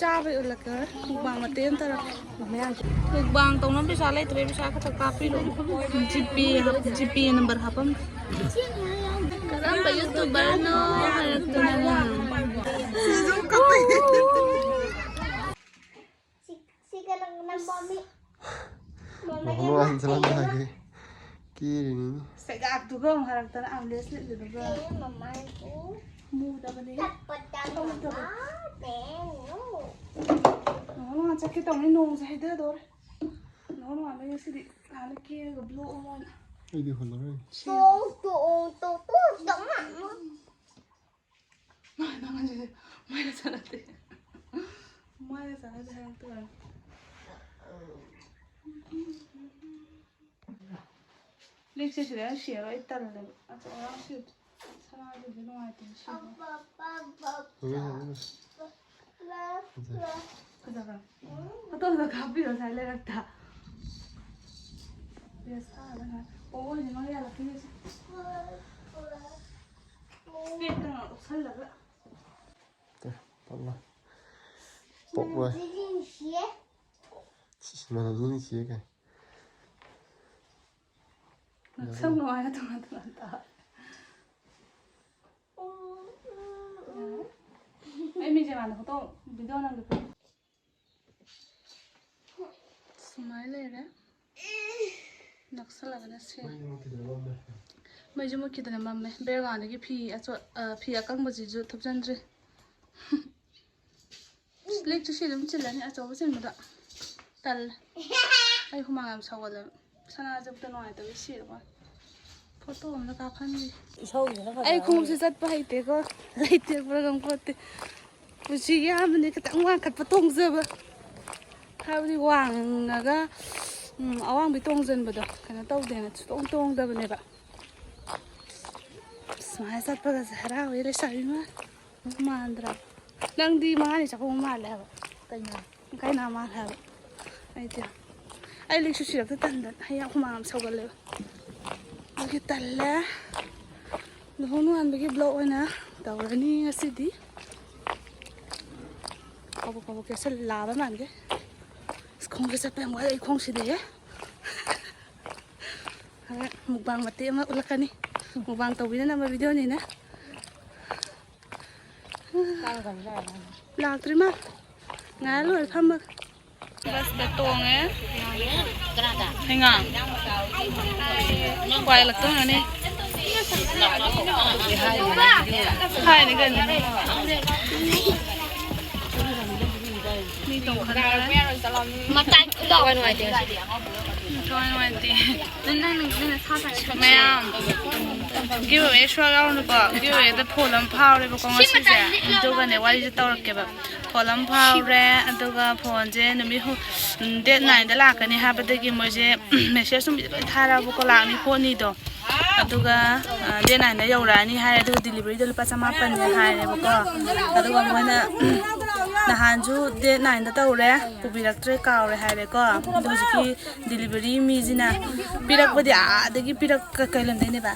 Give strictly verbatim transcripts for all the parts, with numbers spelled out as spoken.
ꯆꯥꯕꯩ ꯎꯠꯂꯛꯀꯦ꯫ ꯃꯨꯛꯕꯥꯡ ꯃꯇꯦꯛ ꯑꯃ ꯇꯧꯔꯛꯀꯦ꯫ ꯃꯨꯛꯕꯥꯡ ꯇꯧꯅꯕ ꯄꯩꯁꯥ ꯂꯩꯇ꯭ꯔꯦ, ꯄꯩꯁꯥ ꯈꯛꯇ ꯀꯥꯞꯄꯤꯔꯣ꯫ ꯖꯤꯄꯦ ꯍꯥꯞ-, ꯖꯤꯄꯦ ꯅꯝꯕꯔ ꯍꯥꯞꯄꯝꯒꯦ꯫ ꯀꯔꯝꯕ YouTuberꯅꯣ ꯍꯥꯏꯔꯛꯇꯅ꯫ ꯁꯤ, ꯁꯤ ꯀꯩꯅꯣ ꯅꯝꯕ ꯃꯤ꯫ ꯃꯃꯥ ꯍꯟꯖꯜꯂꯝꯗꯥꯏꯒꯤ ꯀꯦꯔꯤꯅꯤꯅꯦ꯫ ꯁꯦꯒꯥꯛꯇꯨꯒ ꯑꯃꯨꯛ ꯍꯥꯏꯔꯛꯇꯅ ꯑꯝꯂꯦꯁ ꯂꯤꯠꯂꯤꯗꯨꯒ꯫ ꯃꯃꯥꯏꯗꯨ ꯃꯨꯗꯕꯅꯦ꯫ ꯇꯞꯄ ꯇꯞꯄ ꯃꯨꯗꯕꯅꯦ꯫ ꯃꯃꯥ ꯆꯠꯀꯦ ꯇꯧꯅꯤ, ꯅꯣꯡꯁꯦ ꯍꯩꯊꯗꯣꯔꯦ꯫ ꯅꯣꯡ ꯅꯣꯡꯉꯥꯟꯕꯩ ꯉꯁꯤꯗꯤ ꯅꯍꯥꯟꯅ ꯀꯦꯔꯒ ꯕ꯭ꯂꯣꯛ ꯑꯃ ꯑꯣꯏꯅ꯫ ꯑꯩꯗꯤ ꯍꯜꯂꯔꯣꯏ꯫ ꯇꯣꯡ ꯇꯣꯡ ꯇꯣꯡ ꯇꯣꯡ ꯇꯣꯡ꯫ ꯃꯥ ꯅꯪ ꯍꯧꯖꯤꯛ ꯃꯥꯏꯒ ꯆꯥꯟꯅꯗꯦ꯫ ꯃꯥꯏꯒ ꯆꯥꯟꯅꯗꯦ ꯍꯥꯏꯔꯛꯇꯣꯏꯔꯥ? ꯂꯤꯛꯁꯦ ꯁꯤꯗ ꯁꯤꯔꯔꯣꯏ, ꯑꯩ ꯇꯜꯂꯦꯕ꯫ ꯑꯗꯣ ꯑꯉꯥꯡ ꯁꯤ ꯁꯅꯥꯗꯨꯗꯤ ꯅꯨꯡꯉꯥꯏꯇꯦ ꯁꯤꯕ꯫ ꯎꯝ꯫ ꯐꯖꯕ꯭ꯔꯥ? ꯐꯣꯇꯣꯗꯣ ꯀꯥꯞꯄꯤꯔꯣ ꯉꯁꯥꯏ ꯂꯩꯔꯛꯇ꯫ ꯗ꯭ꯔꯦꯁ ꯊꯥꯔꯒ ꯉꯥꯏ-, ꯑꯣ, ꯑꯣꯏꯅꯦ ꯃꯥ ꯌꯥꯜꯂꯛꯈꯤꯅꯦ ꯁꯤ꯫ ꯏꯁꯄꯦꯛꯇ ꯉꯥꯛ ꯎꯞꯁꯜꯂꯒ꯫ ꯇꯦ, ꯄꯣꯛꯂꯣꯏ꯫ ꯄꯣꯛꯂꯣꯏ꯫ ꯁꯤꯁ, ꯃꯅꯝꯁꯤ ꯅꯨꯡꯁꯤꯌꯦ ꯀꯩ꯫ ꯉꯛꯁꯝ ꯅꯨꯡꯉꯥꯏꯅ ꯇꯣꯉꯥꯟ ꯇꯣꯉꯥꯟ ꯇꯥ꯫ ꯑꯩ ꯃꯤꯡꯁꯦ ꯃꯥꯟꯗ ꯐꯣꯇꯣ, ꯚꯤꯗꯤꯑꯣ ꯅꯝꯒꯦ꯫ ꯁꯨꯃꯥꯏꯅ ꯂꯩꯔꯦ꯫ ꯅꯛꯁꯜꯂꯒꯅ ꯁꯦ꯫ ꯃꯩꯁꯨ ꯃꯨꯠꯈꯤꯗꯅ ꯃꯝꯃꯦ꯫ ꯕꯦꯔꯒꯥꯎꯟꯗꯒꯤ ꯐꯤ ꯑꯆꯣꯠ-, ꯑ, ꯐꯤ ꯑꯀꯪꯕꯁꯤꯁꯨ ꯊꯨꯞꯆꯟꯗ꯭ꯔꯤ꯫ ꯂꯤꯛꯁꯨ ꯁꯤ ꯑꯗꯨꯝ ꯆꯤꯜꯂꯅꯤ, ꯑꯆꯧꯕ ꯆꯤꯟꯕꯗ ꯇꯜꯂꯦ꯫ ꯑꯩ ꯍꯨꯃꯥꯡ ꯌꯥꯝ ꯁꯧꯒꯠꯂꯦꯕ꯫ ꯁꯅꯥꯁꯦ ꯑꯝꯇ ꯅꯨꯡꯉꯥꯏꯇꯕꯩ ꯁꯤꯔꯕ ꯋꯥꯅꯤ꯫ ꯐꯣꯇꯣ ꯑꯝꯇ ꯀꯥꯞꯍꯟꯒꯦ꯫ ꯏꯁꯧꯁꯤꯅ ꯐꯖꯅ ꯑꯩ ꯈꯣꯡꯎꯞꯁꯦ ꯆꯠꯄ ꯍꯩꯇꯦꯀꯣ꯫ ꯂꯩꯇꯦ ꯄꯨꯔꯒ ꯈꯣꯠꯇꯦ꯫ ꯄꯨꯟꯁꯤꯒꯤ ꯑꯍꯥꯟꯕꯅꯤ, ꯈꯤꯇꯪ ꯋꯥꯡꯈꯠꯄ ꯇꯣꯡꯖꯕ꯫ ꯍꯥꯏꯕꯗꯤ ꯋꯥꯡꯉꯒ, ꯎꯝ, ꯑꯋꯥꯡꯕꯤ ꯇꯣꯡꯖꯟꯕꯗꯣ ꯀꯩꯅꯣ ꯇꯧꯗꯦꯅ ꯁꯨꯇꯣꯡ ꯇꯣꯡꯗꯕꯅꯦꯕ꯫ ꯁꯨꯃꯥꯏꯅ ꯆꯠꯄꯒꯁꯦ ꯍꯔꯥꯎꯋꯦ ꯂꯩꯁꯥꯕꯤ ꯃꯥꯜꯂꯦ꯫ ꯃꯥꯟꯗ꯭ꯔꯥ? ꯅꯪꯗꯤ ꯃꯉꯥꯅꯤ ꯆꯥꯛꯀꯧꯕ ꯃꯥꯜꯂꯦ ꯍꯥꯏꯕ꯫ ꯀꯩꯅꯣ? ꯀꯩꯅꯣ ꯃꯥꯜꯂꯦ ꯍꯥꯏꯕ꯫ ꯑꯩꯗꯤ, ꯑꯩ ꯂꯤꯛꯁꯨ ꯁꯤꯔꯛꯇ ꯇꯟꯗꯅ ꯍꯌꯦꯡ ꯍꯨꯃꯥꯡ ꯌꯥꯝ ꯁꯧꯒꯠꯂꯦꯕ꯫ ꯑꯗꯨꯒꯤ ꯇꯜꯂꯦ꯫ ꯂꯨꯍꯣꯡ ꯅꯣꯡꯉꯥꯟꯕꯒꯤ ꯕ꯭ꯂꯣꯛ ꯑꯣꯏꯅ ꯇꯧꯔꯅꯤ ꯉꯁꯤꯗꯤ꯫ ꯀꯕꯣꯛ ꯀꯕꯣꯛ ꯀꯦꯁꯜ ꯂꯥꯕ ꯃꯥꯟꯒꯦ꯫ ꯑꯁ, ꯈꯣꯡꯁꯦ ꯆꯠꯄ ꯌꯥꯝ ꯋꯥꯏ, ꯑꯩ ꯈꯣꯡꯁꯤꯗꯤ꯫ ꯍꯣꯔꯦꯟ mukbang ꯃꯇꯦꯛ ꯑꯃ ꯎꯠꯂꯛꯀꯅꯤ꯫ Mukbang ꯇꯧꯕꯤꯅ ꯅꯝꯕ videoꯅꯤꯅ꯫ ꯂꯥꯛꯇ꯭ꯔꯤ ꯃꯥ꯫ ꯉꯥꯏꯔ ꯂꯣꯏꯔꯦ ꯐꯝꯃꯒ꯫ Busꯇ ꯇꯣꯡꯉꯦ꯫ ꯍꯩꯉꯥꯡ꯫ ꯋꯥꯏ ꯂꯛꯇꯣꯏꯅꯅꯦ꯫ ꯍꯥꯏꯅꯤ ꯀꯩꯅꯣ꯫ ꯃꯤ ꯇꯣꯡꯈꯠꯅꯔꯦ꯫ ꯃꯇꯥꯏ ꯈꯨꯗꯣ꯫ ꯊꯋꯥꯏ ꯅꯨꯡꯉꯥꯏꯇꯦ ꯉꯁꯤꯗꯤ꯫ ꯊꯋꯥꯏ ꯅꯨꯡꯉꯥꯏꯇꯦ꯫ ꯃꯌꯥꯝ꯫ Giveaway ꯁꯨꯌꯥꯎ ꯌꯥꯎꯔꯨꯅꯨꯀꯣ꯫ Giveawayꯗ phone ꯑꯃ ꯐꯥꯎꯔꯦꯕꯀꯣ ꯉꯁꯤꯁꯦ꯫ ꯑꯗꯨꯒꯅꯦ ꯋꯥꯔꯤꯁꯦ ꯇꯧꯔꯛꯀꯦꯕ꯫ Phone ꯑꯃ ꯐꯥꯎꯔꯦ, ꯑꯗꯨꯒ phoneꯁꯦ ꯅꯨꯃꯤꯠ ꯍꯨ-, ꯎꯝ, date nineꯗ ꯂꯥꯛꯀꯅꯤ ꯍꯥꯏꯕꯗꯒꯤ ꯃꯣꯏꯁꯦ message ꯁꯨꯝ ꯂꯣꯏ ꯊꯥꯔꯛꯑꯕꯀꯣ, ꯂꯥꯛꯅꯤ ꯈꯣꯠꯅꯤꯗꯣ꯫ ꯑꯗꯨꯒ, ꯑ, date nineꯗ ꯌꯧꯔꯛꯑꯅꯤ ꯍꯥꯏꯔꯦ, ꯑꯗꯨꯒ deliveryꯗꯣ ꯂꯨꯄꯥ ꯆꯃꯥꯄꯟꯅꯦ ꯍꯥꯏꯔꯦꯕꯀꯣ꯫ ꯑꯗꯨꯒ ꯃꯣꯏꯅ ꯅꯍꯥꯟꯁꯨ date nineꯗ ꯇꯧꯔꯦ, ꯄꯨꯕꯤꯔꯛꯇ꯭ꯔꯦ, ꯀꯥꯎꯔꯦ ꯍꯥꯏꯔꯦꯀꯣ꯫ ꯑꯗꯣ ꯍꯧꯖꯤꯛꯀꯤ delivery ꯃꯤꯁꯤꯅ ꯄꯤꯔꯛꯄꯗꯤ ꯑꯥꯗꯒꯤ ꯄꯤꯔꯛ-, ꯀ-, ꯀꯩ ꯂꯝꯗꯩꯅꯦꯕ?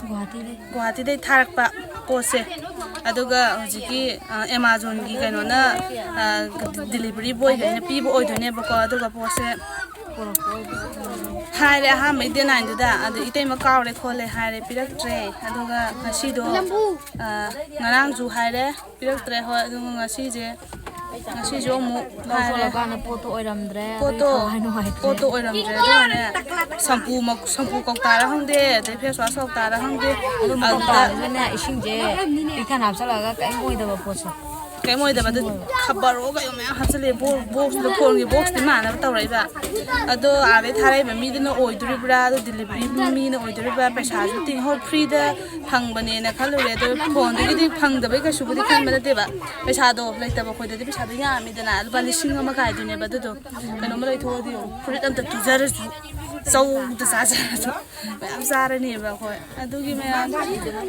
ꯒꯨꯍꯥꯇꯤꯗꯩ꯫ ꯒꯨꯍꯥꯇꯤꯗꯩ ꯊꯥꯔꯛꯄ ꯄꯣꯠꯁꯦ꯫ ꯑꯗꯨꯒ ꯍꯧꯖꯤꯛꯀꯤ, ꯑ, Amazonꯒꯤ ꯀꯩꯅꯣꯅ, ꯑ, delivery boyꯈꯩꯅ ꯄꯤꯕ ꯑꯣꯏꯗꯣꯏꯅꯦꯕꯀꯣ꯫ ꯑꯗꯨꯒ ꯄꯣꯠꯁꯦ ꯍꯥꯏꯔꯦ ꯑꯍꯥꯟꯕꯩ date nineꯗꯨꯗ, ꯑꯗꯨ ꯏꯇꯩꯃ ꯀꯥꯎꯔꯦ ꯈꯣꯠꯂꯦ ꯍꯥꯏꯔꯦ, ꯄꯤꯔꯛꯇ꯭ꯔꯦ꯫ ꯑꯗꯨꯒ ꯉꯁꯤꯗꯣ, ꯑ, ꯉꯔꯥꯡꯁꯨ ꯍꯥꯏꯔꯦ, ꯄꯤꯔꯛꯇ꯭ꯔꯦ꯫ ꯍꯣꯏ, ꯑꯗꯨꯒ ꯉꯁꯤꯁꯦ, ꯉꯁꯤꯁꯨ ꯑꯃꯨꯛ ꯍꯥꯏꯔꯦ꯫ ꯂꯧꯊꯣꯛꯂꯀꯥꯟꯗ ꯄꯣꯠꯇꯣ ꯑꯣꯏꯔꯝꯗ꯭ꯔꯦ, ꯑꯗꯨꯒꯤ ꯄꯣꯠꯇꯣ, ꯊꯋꯥꯏ ꯅꯨꯡꯉꯥꯏꯇ꯭ꯔꯦ꯫ ꯄꯣꯠꯇꯣ ꯑꯣꯏꯔꯝꯗ꯭ꯔꯦ꯫ ꯑꯗꯨꯒꯅꯦ, ꯁꯝꯄꯨ ꯃꯛ-, ꯁꯝꯄꯨ ꯀꯧꯇꯥꯔ ꯈꯪꯗꯦ, ꯑꯗꯩ face wash ꯀꯧꯇꯥꯔ ꯈꯪꯗꯦ, ꯑꯗꯨ ꯑꯗꯨꯗ ꯃꯇꯥꯡꯗꯨꯗꯅꯦ, ꯏꯁꯤꯡꯁꯦ ꯄꯤꯛꯊꯟꯅ ꯍꯥꯞꯆꯜꯂꯒ ꯀꯔꯤꯝ ꯑꯣꯏꯗꯕ ꯄꯣꯠꯁꯦ꯫ ꯀꯩꯝ ꯑꯣꯏꯗꯕ, ꯑꯗꯨ ꯏꯁꯤꯡ ꯑꯣꯏꯕ꯫ ꯈꯕꯔꯣ ꯀꯩꯅꯣ ꯃꯌꯥꯝ ꯍꯥꯞꯆꯜꯂꯦ꯫ ꯕꯣ-, boxꯇꯨꯗ phoneꯒꯤ boxꯇꯤ ꯃꯥꯟꯅꯕ ꯇꯧꯔꯛꯏꯕ꯫ ꯑꯗꯣ ꯑꯥꯗꯩ ꯊꯥꯔꯛꯏꯕ ꯃꯤꯗꯨꯅ ꯑꯣꯏꯗꯣꯔꯤꯕ꯭ꯔꯥ, ꯑꯗꯣ delivery ꯃꯤꯅ ꯑꯣꯏꯗꯣꯔꯤꯕ꯭ꯔꯥ, ꯄꯩꯁꯥꯁꯨ ꯇꯤꯡꯍꯧ, freeꯗ ꯐꯪꯕꯅꯦꯅ ꯈꯜꯂꯨꯔꯦ꯫ ꯑꯗꯣ phoneꯗꯒꯤꯗꯤ ꯐꯪꯗꯕꯩ ꯀꯩꯁꯨꯕꯨꯗꯤ ꯈꯟꯕ ꯅꯠꯇꯦꯕ꯫ ꯄꯩꯁꯥꯗꯣ ꯂꯩꯇꯕ ꯑꯩꯈꯣꯏꯗꯗꯤ ꯄꯩꯁꯥꯗꯣ ꯌꯥꯝꯃꯤꯗꯅ, ꯂꯨꯄꯥ ꯂꯤꯁꯤꯡ ꯑꯃ ꯀꯥꯏꯗꯣꯏꯅꯦꯕ꯫ ꯑꯗꯨꯗꯣ ꯀꯩꯅꯣꯝꯃ ꯂꯩꯊꯣꯛꯑꯗꯤ ꯌꯦꯡꯉꯨ, ꯐꯨꯔꯤꯠ ꯑꯝꯇ ꯇꯨꯖꯔꯁꯨ, ꯆꯧꯗ ꯆꯥꯖꯔꯁꯨ ꯃꯌꯥꯝ ꯆꯥꯔꯅꯦꯕ ꯑꯩꯈꯣꯏ꯫ ꯑꯗꯨꯒꯤ ꯃꯌꯥꯝ,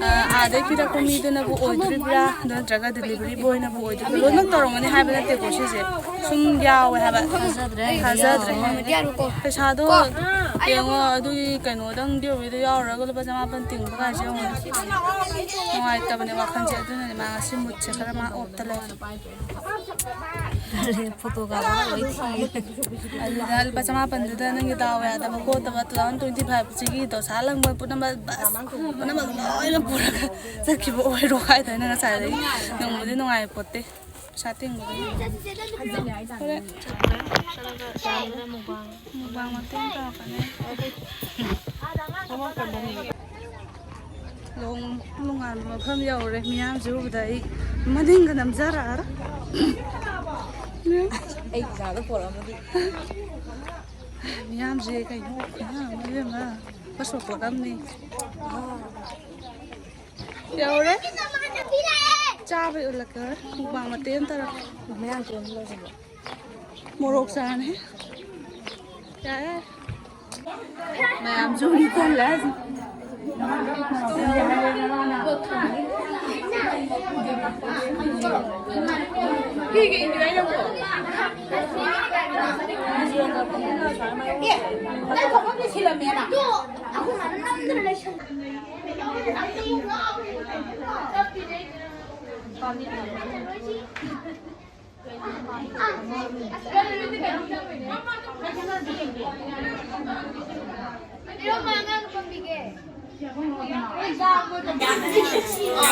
ꯑ, ꯑꯥꯗꯩ ꯄꯤꯔꯛꯄ ꯃꯤꯗꯨꯅꯕꯨ ꯑꯣꯏꯗꯣꯔꯤꯕ꯭ꯔꯥ, ꯑꯗꯨ ꯅꯠꯇ꯭ꯔꯒ delivery boyꯅꯕꯨ ꯑꯣꯏꯗꯣꯔꯤꯕ꯭ꯔꯥ? ꯂꯣꯏꯅꯃꯛ ꯇꯧꯔꯝꯒꯅꯤ ꯍꯥꯏꯕ ꯅꯠꯇꯦꯀꯣ ꯁꯤꯁꯦ꯫ ꯁꯨꯝ ꯌꯥꯎꯋꯦ ꯍꯥꯏꯕ꯫ ꯊꯥꯖꯗ꯭ꯔꯦ꯫ ꯊꯥꯖꯗ꯭ꯔꯦ꯫ ꯄꯩꯁꯥꯗꯣ ꯌꯦꯡꯉꯣ, ꯑꯗꯨꯒꯤ ꯀꯩꯅꯣꯗꯪ deliveryꯗ ꯌꯥꯎꯔꯒ ꯂꯨꯄꯥ ꯆꯃꯥꯄꯟ ꯇꯤꯡꯕ ꯀꯥꯏꯁꯦ ꯌꯦꯡꯉꯣ꯫ ꯅꯨꯡꯉꯥꯏꯇꯕꯅꯦ ꯋꯥꯈꯜꯁꯦ꯫ ꯑꯗꯨꯅꯅꯦ ꯃꯥ ꯉꯁꯤ moodꯁꯦ ꯈꯔ ꯃꯥ offꯇ ꯂꯩ꯫ ꯐꯣꯇꯣ ꯀꯥꯞꯄꯒ ꯂꯣꯏ ꯊꯤꯌꯦ꯫ ꯑꯗꯨꯗ ꯂꯨꯄꯥ ꯆꯃꯥꯄꯟꯗꯨꯗ ꯅꯪꯒꯤ ꯗꯥꯎ ꯌꯥꯗꯕ ꯈꯣꯠꯇꯕ two thousand twenty five ꯁꯤꯒꯤ ꯗꯣꯁꯥ ꯂꯪꯕ ꯄꯨꯝꯅꯃꯛ, ꯕꯁ ꯄꯨꯝꯅꯃꯛ ꯂꯣꯏꯅ ꯄꯨꯔꯒ ꯆꯠꯈꯤꯕ ꯑꯣꯏꯔꯣ ꯍꯥꯏꯗꯅ ꯉꯁꯥꯏꯗꯒꯤ꯫ ꯅꯨꯡꯕꯨꯗꯤ ꯅꯨꯡꯉꯥꯏ ꯄꯣꯠꯇꯦ꯫ ꯄꯩꯁꯥ ꯇꯤꯡꯕꯗꯒꯤ꯫ ꯍꯣꯔꯦꯟ ꯆꯠꯂꯒ ꯃꯨꯛꯕꯥꯡ ꯃꯇꯦꯛ ꯑꯃ ꯇꯧꯔꯛꯀꯅꯤ꯫ ꯂꯣꯡ-, ꯂꯣꯡꯉꯥꯟꯕ ꯃꯐꯝ ꯌꯧꯔꯦ꯫ ꯃꯤꯌꯥꯝꯁꯦ ꯎꯕꯗ ꯑꯩ ꯃꯅꯤꯡꯒ ꯅꯝꯖꯔꯛꯑꯔꯣꯏ꯫ ꯑꯩ ꯏꯁꯥꯗ ꯄꯣꯔꯛꯑꯝꯃꯗꯤ꯫ ꯃꯤꯌꯥꯝꯁꯦ ꯀꯩꯅꯣ ꯈꯨꯌꯥꯝ ꯑꯃ ꯏꯕꯦꯝꯃ꯫ ꯕꯁ ꯃꯄꯣꯠ ꯑꯃꯅꯤ꯫ ꯌꯧꯔꯦ꯫ ꯆꯥꯕꯩ ꯎꯠꯂꯛꯀꯦ ꯍꯣꯔꯦꯟ꯫ ꯃꯨꯛꯕꯥꯡ ꯃꯇꯦꯛ ꯑꯃ ꯇꯧꯔꯛꯀꯦ꯫ ꯃꯌꯥꯝ ꯆꯣꯟꯕ ꯂꯣꯏꯁꯤꯜꯂꯣ꯫ ꯃꯣꯔꯣꯛ ꯆꯥꯅꯤ꯫ ꯌꯥꯔꯦ꯫ ꯃꯌꯥꯝꯁꯨ ꯎꯅꯤ ꯇꯜꯂꯦ ꯍꯥꯏꯁꯦ꯫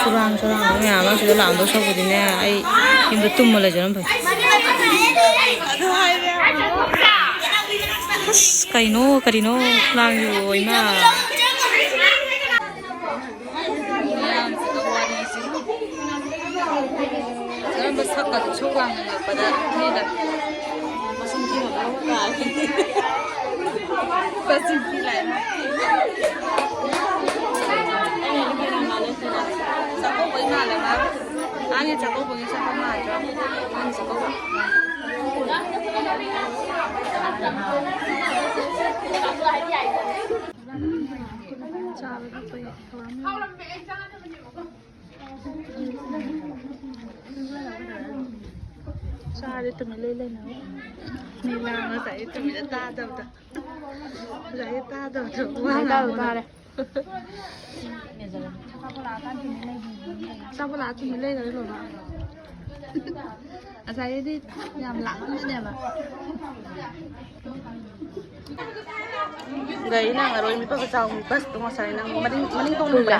ꯁꯨꯔꯥꯡ ꯁꯨꯔꯥꯡ ꯃꯌꯥꯝ ꯑꯃ ꯁꯤꯗ ꯂꯥꯛꯑꯝꯗꯧ ꯁꯔꯨꯛꯄꯨꯗꯤꯅꯦ, ꯑꯩ ꯌꯨꯝꯗ ꯇꯨꯝꯃ ꯂꯩꯖꯔꯝ ꯐꯩ꯫ ꯑꯁ, ꯀꯩꯅꯣ ꯀꯔꯤꯅꯣ ꯂꯥꯡꯉꯤꯗꯨꯕꯣ, ꯏꯃꯥ? ꯃꯌꯥꯝꯁꯤꯒ ꯋꯥꯔꯤꯁꯤ꯫ ꯀꯔꯝꯕ ꯁꯛꯀꯗꯣ ꯏꯁꯧ ꯂꯥꯡꯅꯤꯡꯉꯛꯄꯗ ꯃꯤꯗ ꯃꯁꯤꯡ ꯊꯤꯕ ꯃꯔꯣꯜ ꯇꯥꯔꯦ꯫ ꯃꯁꯤꯡ ꯊꯤ ꯂꯥꯛꯑꯦ꯫ ꯆꯥꯛꯀꯧꯕꯩ ꯃꯥꯜꯂꯦ ꯃꯥ꯫ ꯑꯉꯥꯡꯒꯤ ꯆꯥꯛꯀꯧꯕꯒꯤ ꯁꯛꯄ ꯃꯥꯟꯗ꯭ꯔꯣ? ꯑꯉꯥꯡꯒꯤ ꯆꯥꯛꯀꯧꯕ꯫ ꯆꯥꯕ ꯊꯛꯄꯒꯤ ꯊꯧꯔꯝ꯫ ꯆꯥꯔꯦ ꯇꯨꯃꯤꯟ ꯂꯣꯏ ꯂꯩꯅꯕ꯫ ꯃꯤ ꯂꯥꯡ ꯉꯁꯥꯏ ꯇꯨꯃꯤꯟꯅ ꯇꯥꯗꯕꯗ꯫ ꯉꯁꯥꯏ ꯇꯥꯗꯕꯗ ꯋꯥ ꯉꯥꯡꯕꯗ꯫ ꯇꯥꯔꯦ꯫ ꯑꯆꯥꯄꯣꯠ ꯂꯥꯛꯑ ꯇꯨꯃꯤꯟ ꯂꯩꯈ꯭ꯔꯦ ꯂꯣꯏꯅ꯫ ꯉꯁꯥꯏꯗꯤ ꯌꯥꯝ ꯂꯥꯡꯉꯝꯕꯅꯦꯕ꯫ ꯒꯥꯔꯤ ꯅꯪꯉꯔꯣꯏ, ꯃꯤꯄꯥ ꯃꯆꯥ ꯑꯃꯨꯛ ꯕꯁꯇꯣ ꯉꯁꯥꯏ ꯅꯪ ꯃꯅꯤꯡ, ꯃꯅꯤꯡ ꯇꯣꯡꯅꯤꯡꯕ꯭ꯔꯥ?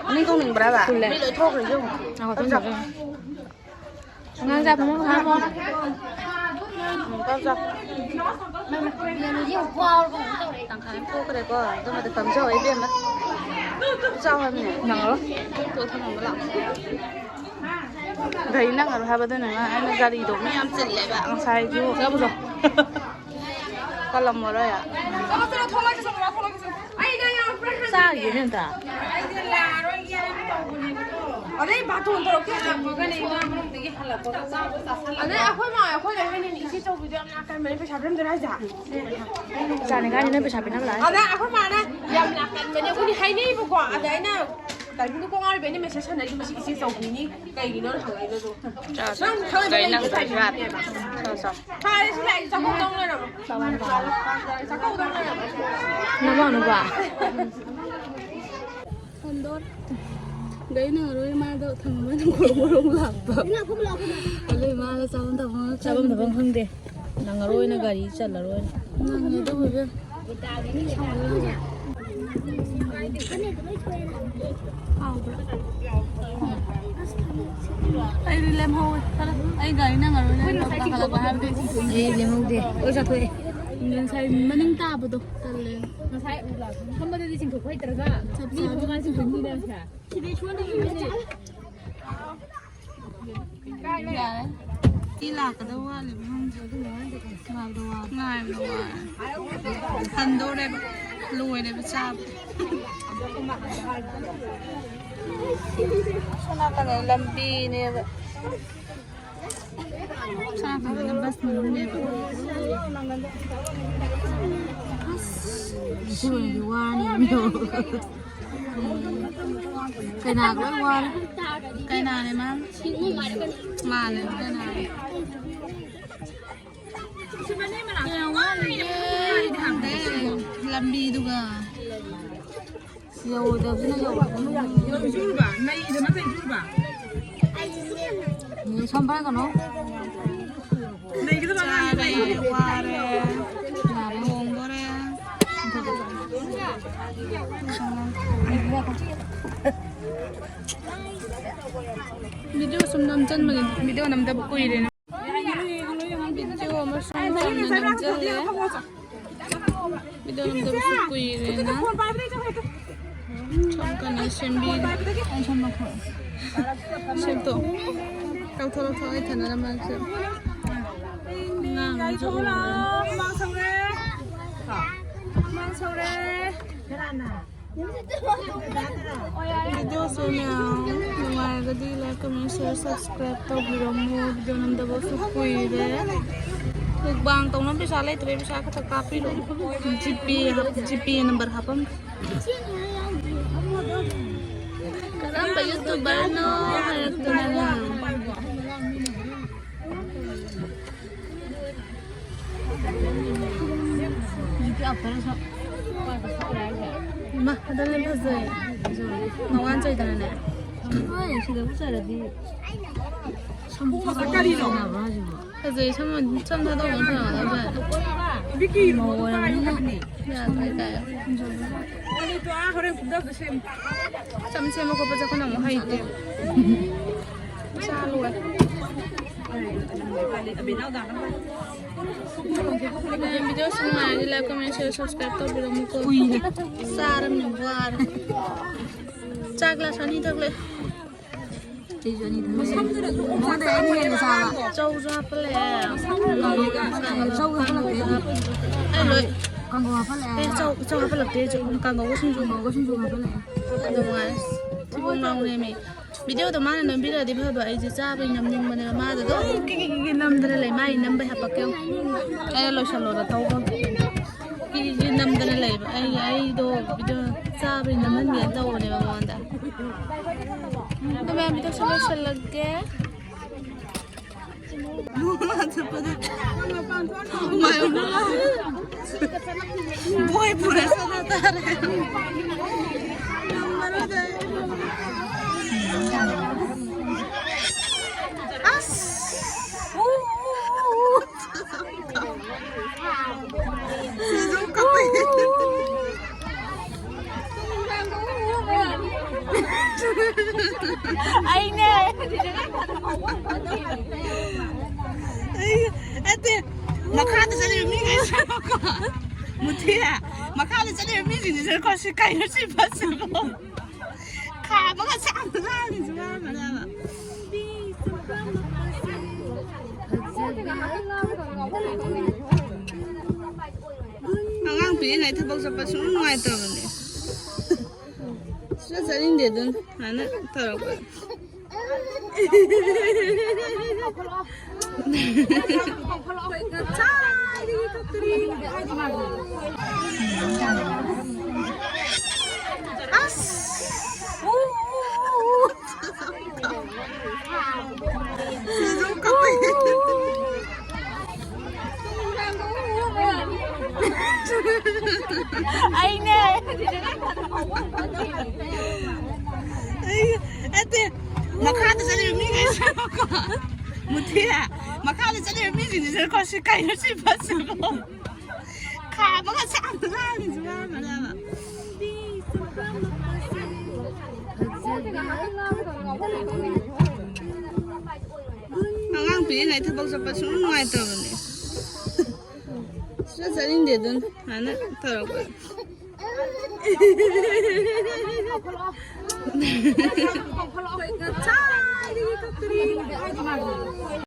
ꯃꯅꯤꯡ ꯇꯣꯡꯅꯤꯡꯕ꯭ꯔꯥꯕ? ꯐꯨꯜꯂꯦ꯫ ꯃꯤ ꯂꯣꯏ ꯊꯣꯛꯈ꯭ꯔꯦ ꯌꯦꯡꯉꯨ꯫ ꯉꯥꯏꯈꯣ, ꯑꯗꯨꯝ ꯆꯠꯂꯣ꯫ ꯑꯉꯥꯡ ꯆꯥ ꯐꯃꯨꯡ ꯍꯥꯞꯄꯣ꯫ ꯎꯝ, ꯇꯞ ꯆꯥ꯫ ꯇꯪꯈꯥꯏ ꯑꯃ ꯊꯣꯛꯈ꯭ꯔꯦꯀꯣ꯫ ꯑꯗꯨꯃꯗꯤ ꯐꯝꯖꯧ ꯏꯕꯦꯝꯃ꯫ ꯇꯞ ꯆꯥꯎ ꯍꯥꯏꯕꯅꯦ꯫ ꯅꯪꯉꯔꯣꯏ꯫ ꯇꯣꯛ ꯊꯝꯃꯝꯕ ꯂꯥꯛꯑꯣ꯫ ꯒꯥꯔꯤ ꯅꯪꯉꯔꯣꯏ ꯍꯥꯏꯕꯗꯨꯅ ꯑꯩꯅ ꯒꯥꯔꯤꯗꯣ ꯃꯤ ꯌꯥꯝ ꯆꯤꯜꯂꯦꯕ ꯉꯁꯥꯏꯁꯨ꯫ ꯆꯠꯂꯣ꯫ ꯀꯜꯂꯝꯃꯔꯣꯏ꯫ ꯆꯥꯈꯤꯒꯦ ꯏꯕꯦꯝꯇ꯫ ꯑꯗꯩ ꯕꯥꯇꯣꯟ ꯇꯧꯔꯛꯀꯦ꯫ ꯑꯗꯩ ꯑꯩꯈꯣꯏ ꯃꯥ ꯑꯩꯈꯣꯏ ꯂꯩ ꯍꯥꯏꯅꯤꯅꯦ, ꯏꯆꯦ ꯆꯧꯕꯤꯗꯣ ꯌꯥꯝ ꯂꯥꯛꯀꯟꯕꯅꯦ, ꯄꯩꯁꯥ ꯄꯤꯔꯝꯗꯣꯏꯅꯦ ꯍꯥꯏꯁꯦ꯫ ꯆꯥꯅꯤꯡꯉꯥꯏꯅꯤ ꯅꯣꯏ ꯄꯩꯁꯥ ꯄꯤꯅꯕ ꯂꯥꯛꯑꯦ꯫ ꯑꯗ ꯑꯩꯈꯣꯏ ꯃꯥꯅ ꯌꯥꯝ ꯂꯥꯛꯀꯟꯕꯅꯦ ꯑꯩꯈꯣꯏꯗꯤ ꯍꯥꯏꯅꯩꯕꯀꯣ꯫ ꯑꯗ ꯑꯩꯅ ꯇꯥꯏꯃꯤꯡꯗꯣ ꯀꯣꯛ ꯉꯥꯎꯔꯤꯕ, ꯑꯩꯅ ꯃꯦꯁꯦꯖ ꯍꯟꯅꯔꯤꯗꯣ ꯃꯁꯤ ꯏꯆꯦ ꯆꯧꯕꯤꯅꯤ ꯀꯩꯒꯤꯅꯣꯅ ꯍꯪꯉꯛꯏꯗꯣ ꯑꯗꯨꯒ꯫ ꯅꯪ ꯈꯪꯉꯤꯗꯣ ꯀꯩ ꯅꯪ ꯂꯩꯔꯝꯃꯦ ꯇꯧꯔꯤꯁꯦ? ꯇꯥꯏꯃꯤꯡꯅꯦꯕ꯫ ꯆꯥꯎ, ꯆꯥꯎ꯫ ꯐꯔꯦ, ꯁꯤ ꯂꯥꯛꯏꯁꯦ ꯆꯥꯛꯈꯨꯝꯗ ꯑꯃꯨꯛ ꯂꯩꯔꯝꯃꯣ꯫ ꯆꯥꯛꯈꯨꯝꯗ ꯑꯃꯨꯛ ꯂꯩꯔꯝꯃꯣ꯫ ꯅꯃꯥ ꯅꯨꯄꯥ꯫ ꯒꯥꯔꯤ ꯅꯪꯉꯔꯣꯏ ꯃꯥꯗꯣ ꯊꯝꯃꯝꯃ ꯑꯗꯨꯝ ꯈꯣꯔꯣ ꯈꯣꯔꯣ ꯑꯃꯨꯛ ꯂꯥꯛꯄ꯫ ꯑꯗꯨꯏ ꯃꯥꯗꯣ ꯆꯥꯐꯝ ꯊꯛꯐꯝ ꯆꯥꯐꯝ ꯊꯛꯐꯝ ꯈꯪꯗꯦ꯫ ꯅꯪꯉꯔꯣꯏꯅ ꯒꯥꯔꯤ ꯆꯜꯂꯔꯣꯏꯅ꯫ ꯅꯪꯉꯦ ꯑꯗꯨꯕꯨꯗꯤ꯫ ꯍꯥꯎꯕ꯭ꯔꯥ? ꯑꯩꯗꯤ ꯂꯦꯝꯍꯧꯋꯦ ꯈꯔ꯫ ꯑꯩ ꯒꯥꯔꯤ ꯅꯪꯉꯔꯣꯏꯅ ꯑꯩ ꯀꯥꯈꯠꯂꯛꯄ ꯍꯥꯏꯕꯗꯤ꯫ ꯑꯩ ꯂꯦꯝꯍꯧꯗꯦ꯫ ꯂꯣꯏ ꯆꯥꯊꯣꯛꯑꯦ꯫ ꯉꯁꯥꯏ ꯃꯅꯤꯡ ꯇꯥꯕꯗꯣ ꯇꯜꯂꯦ꯫ ꯉꯁꯥꯏ ꯐꯝꯕꯗꯗꯤ ꯆꯤꯡꯊꯣꯛꯄ ꯍꯩꯇ꯭ꯔꯒ ꯃꯤ ꯐꯝꯃꯀꯥꯟ ꯆꯤꯡꯊꯣꯛꯅꯤꯡꯉꯤꯗꯅ꯫ ꯁꯤꯗꯩ ꯁꯣꯟꯗ ꯌꯦꯡꯉꯨꯅꯦ꯫ ꯌꯥꯔꯦ꯫ ꯁꯤ ꯂꯥꯛꯀꯗꯕ ꯋꯥꯠꯂꯤꯕ ꯈꯪꯗꯦ꯫ ꯉꯥꯏꯕꯗ ꯋꯥꯔꯦ꯫ ꯉꯥꯏꯕꯗ ꯋꯥꯔꯦ꯫ ꯍꯟꯗꯣꯔꯦꯕ꯫ ꯂꯣꯏꯔꯦꯕ ꯆꯥꯕ꯫ ꯁꯣꯝ ꯅꯥꯀꯟꯗ ꯂꯝꯕꯤꯅꯦꯕ꯫ ꯁꯣꯝ ꯅꯥꯀꯟꯗꯅ ꯕꯁ ꯃꯅꯨꯡꯅꯦꯕ꯫ ꯑꯁ, ꯁꯤ ꯑꯣꯏꯔꯗꯤ ꯋꯥꯔꯅꯤ꯫ ꯀꯩꯅꯥꯒ ꯂꯣꯏ ꯋꯥꯔꯦ꯫ ꯀꯩꯅꯥꯅꯦ ꯃꯥ꯫ ꯃꯥꯅꯦ, ꯀꯩꯅꯥꯅꯦ꯫ ꯀꯌꯥꯝ ꯋꯥꯠꯂꯤꯒꯦ? ꯈꯪꯗꯦ꯫ ꯂꯝꯕꯤꯗꯨꯒ꯫ ꯌꯧꯔꯣꯏꯗꯕꯗꯨꯅ ꯌꯧꯔꯣꯏꯗꯕꯅ꯫ ꯂꯩꯖꯨꯔꯕ? ꯅꯩꯗꯅ ꯂꯩꯖꯨꯔꯕ? ꯁꯣꯝ ꯄꯥꯏꯒꯅꯣ꯫ ꯆꯥꯔꯦ, ꯋꯥꯔꯦ, ꯊꯣꯡꯗꯣꯔꯦ꯫ ꯚꯤꯗꯤꯑꯣ ꯁꯨꯝ ꯅꯝꯖꯟꯕꯅꯦ, ꯚꯤꯗꯤꯑꯣ ꯅꯝꯗꯕ ꯀꯨꯏꯔꯦꯅ꯫ ꯚꯤꯗꯤꯑꯣ ꯑꯃ ꯁꯨꯝ ꯆꯝꯅ ꯅꯝꯖꯜꯂꯦ꯫ ꯚꯤꯗꯤꯑꯣ ꯅꯝꯗꯕꯁꯨ ꯀꯨꯏꯔꯦꯅ꯫ ꯁꯣꯝ ꯀꯟꯅ ꯁꯦꯝꯕꯤꯔꯤ꯫ ꯁꯦꯝꯗꯣꯛ꯫ ꯂꯧꯊꯣꯛ, ꯂꯧꯊꯣꯛ, ꯑꯩ ꯊꯥꯅꯔꯝꯃꯒꯦ꯫ ꯑꯉꯥꯡ ꯑꯃꯁꯨ ꯎꯔꯦ꯫ ꯚꯤꯗꯤꯑꯣꯁꯦ ꯃꯌꯥꯝ ꯅꯨꯡꯉꯥꯏꯔꯒꯗꯤ like, comment, share, subscribe ꯇꯧꯕꯤꯔꯝꯃꯨ꯫ ꯚꯤꯗꯤꯑꯣ ꯅꯝꯗꯕꯁꯨ ꯀꯨꯏꯔꯦ꯫ Mukbang ꯇꯧꯅꯕ ꯄꯩꯁꯥ ꯂꯩꯇ꯭ꯔꯦ, ꯄꯩꯁꯥ ꯈꯛꯇ ꯀꯥꯞꯄꯤꯔꯣ꯫ ꯖꯤꯄꯦ ꯍꯥꯞ-, ꯖꯤꯄꯦ ꯅꯝꯕꯔ ꯍꯥꯄꯝꯒꯦ꯫ ꯀꯔꯝꯕ YouTuberꯅꯣ ꯍꯥꯏꯔꯛꯇꯅ꯫ ꯍꯧꯖꯤꯛꯇꯤ ꯑꯞꯇꯔ ꯁꯛ-, ꯏꯃꯥ, ꯑꯗꯨꯅ ꯐꯖꯩ꯫ ꯅꯋꯥꯟ ꯆꯩꯗꯅꯅꯦ꯫ ꯍꯣꯏ, ꯁꯤꯗꯕꯨ ꯆꯩꯔꯗꯤ ꯁꯝ ꯀꯔꯤꯅꯣ? ꯆꯩꯅꯕ꯭ꯔꯣ ꯍꯥꯏꯁꯤꯕꯣ? ꯐꯖꯩ, ꯁꯝ, ꯁꯝ ꯊꯥꯗꯣꯛꯑꯒ ꯐꯖꯅ꯫ ꯕꯤꯀꯤ ꯃꯧ ꯑꯣꯏꯔꯕꯅꯤꯅ꯫ ꯌꯥꯗ꯭ꯔꯦ ꯀꯥꯏ꯫ ꯋꯥꯔꯤꯗꯣ ꯑꯥ ꯍꯣꯔꯦꯟ ꯀꯨꯝꯊꯕꯗ ꯁꯦꯝ-, ꯁꯝ ꯁꯦꯝꯕ ꯈꯣꯠꯄꯁꯦ ꯑꯩꯈꯣꯏꯅ ꯑꯃꯨꯛ ꯍꯩꯇꯦ꯫ ꯏꯆꯥ ꯂꯣꯏꯔꯦ꯫ ꯚꯤꯗꯤꯑꯣꯁꯤ ꯅꯨꯡꯉꯥꯏꯔꯗꯤ like, comment, share, subscribe ꯇꯧꯕꯤꯔꯝꯃꯨꯀꯣ꯫ ꯎꯏꯔꯦ꯫ ꯆꯥꯔꯝꯅꯤ ꯋꯥꯔꯦ꯫ ꯆꯥ glass ꯑꯅꯤ ꯊꯛꯂꯦ꯫ ꯑꯩꯁꯨ ꯑꯅꯤ ꯊꯛꯂꯦ꯫ ꯅꯉꯣꯟꯗ ꯑꯩꯅ ꯍꯦꯟꯅ ꯆꯥꯕ꯫ ꯆꯧꯁꯨ ꯍꯥꯞꯄꯜꯂꯦ꯫ ꯆꯧ ꯍꯥꯞꯄꯜꯂꯛꯇꯦ꯫ ꯑꯩ ꯂꯣꯏ꯫ ꯀꯥꯡꯒꯧ ꯍꯥꯞꯄꯜꯂꯛꯑꯦ꯫ ꯑꯦ, ꯆꯧ, ꯆꯧ ꯍꯥꯞꯄꯜꯂꯛꯇꯦ꯫ ꯆꯧ, ꯀꯥꯡꯒꯧꯒ ꯁꯤꯡꯖꯨ꯫ ꯀꯥꯡꯒꯧꯒ ꯁꯤꯡꯖꯨ ꯍꯥꯞꯄꯜꯂꯛꯑꯦ꯫ ꯑꯗꯨ ꯉꯥꯏ꯫ ꯊꯤꯕꯣꯡ ꯂꯥꯎꯔꯦꯃꯤ꯫ ꯚꯤꯗꯤꯑꯣꯗꯣ ꯃꯥꯅ ꯅꯝꯕꯤꯔꯛꯑꯗꯤ ꯐꯕ, ꯑꯩꯁꯦ ꯆꯥꯕꯩ ꯅꯝꯅꯤꯡꯕꯅꯦꯕ꯫ ꯃꯥꯗꯣ ꯑꯗꯨꯝ ꯀꯤ-, ꯀꯤ-, ꯀꯤ-, ꯀꯤ ꯅꯝꯗꯅ ꯂꯩ꯫ ꯃꯥꯏ ꯅꯝꯕꯩ ꯍꯥꯄꯛꯀꯦ꯫ ꯑꯩꯅ ꯂꯣꯏꯁꯜꯂꯣꯗ ꯇꯧꯕ꯫ ꯀꯤ-, ꯀꯤ-, ꯀꯤ ꯅꯝꯗꯅ ꯂꯩꯕ꯫ ꯑꯩ, ꯑꯩꯗꯣ ꯚꯤꯗꯤꯑꯣ ꯆꯥꯕꯩ ꯅꯝꯍꯟꯒꯦꯅ ꯇꯧꯕꯅꯦꯕ ꯃꯉꯣꯟꯗ꯫ ꯑꯗꯨ ꯃꯌꯥꯝ ꯚꯤꯗꯤꯑꯣꯁꯦ ꯂꯣꯏꯁꯜꯂꯒꯦ꯫ ꯕꯣꯏ ꯄꯨꯔ ꯆꯠꯂ ꯇꯥꯔꯦ꯫ ꯉꯝꯃꯔꯣꯏꯗ ꯑꯩ꯫ ꯁꯤꯁꯨ ꯀꯞꯄꯦ꯫ ꯑꯩꯅꯦ꯫ ꯑꯩ, ꯅꯠꯇꯦ, ꯃꯈꯥꯗ ꯆꯠꯂꯤꯕ ꯃꯤꯈꯩꯁꯦ꯫ ꯃꯨꯊꯤ, ꯃꯈꯥꯗ ꯆꯠꯂꯤꯕ ꯃꯤꯁꯤꯡꯁꯤꯅꯀꯣ, ꯁꯤ ꯀꯩꯅꯣ ꯁꯤ ꯕꯁꯁꯤꯕꯣ? ꯈꯥꯕꯒ ꯆꯥꯕꯒ ꯍꯥꯏꯕꯁꯨ ꯌꯥꯎꯔꯝꯒꯅꯦꯕ꯫ ꯑꯉꯥꯡ ꯄꯤꯛꯏꯉꯩ ꯊꯕꯛ ꯆꯠꯄ ꯁꯨꯡꯅꯨꯡ ꯅꯨꯡꯉꯥꯏꯇꯕꯅꯦ꯫ ꯁꯨꯡꯆꯠ ꯆꯠꯅꯤꯡꯗꯦ ꯑꯗꯨꯝ ꯁꯨꯃꯥꯏꯅ ꯇꯧꯔꯛꯄ꯫ ꯑꯁ! ꯎ, ꯎ, ꯎ, ꯎ꯫ ꯁꯤꯁꯨ ꯀꯞꯄꯦ꯫ ꯑꯩꯅꯦ꯫ ꯑꯩ, ꯅꯠꯇꯦ, ꯃꯈꯥꯗ ꯆꯠꯂꯤꯕ ꯃꯤꯈꯩꯁꯦ꯫ ꯃꯨꯊꯤ, ꯃꯈꯥꯗ ꯆꯠꯂꯤꯕ ꯃꯤꯁꯤꯡꯁꯤꯅꯀꯣ, ꯁꯤ ꯀꯩꯅꯣ ꯁꯤ ꯕꯁꯁꯤꯕꯣ? ꯈꯥꯕꯒ ꯆꯥꯕꯒ ꯍꯥꯏꯕꯁꯨ ꯌꯥꯎꯔꯝꯒꯅꯦꯕ꯫ ꯑꯉꯥꯡ ꯄꯤꯛꯏꯉꯩ ꯊꯕꯛ ꯆꯠꯄ ꯁꯨꯡꯅꯨꯡ ꯅꯨꯡꯉꯥꯏꯇꯕꯅꯦ꯫ ꯁꯨꯡꯆꯠ ꯆꯠꯅꯤꯡꯗꯦ ꯑꯗꯨꯝ ꯁꯨꯃꯥꯏꯅ ꯇꯧꯔꯛꯄ꯫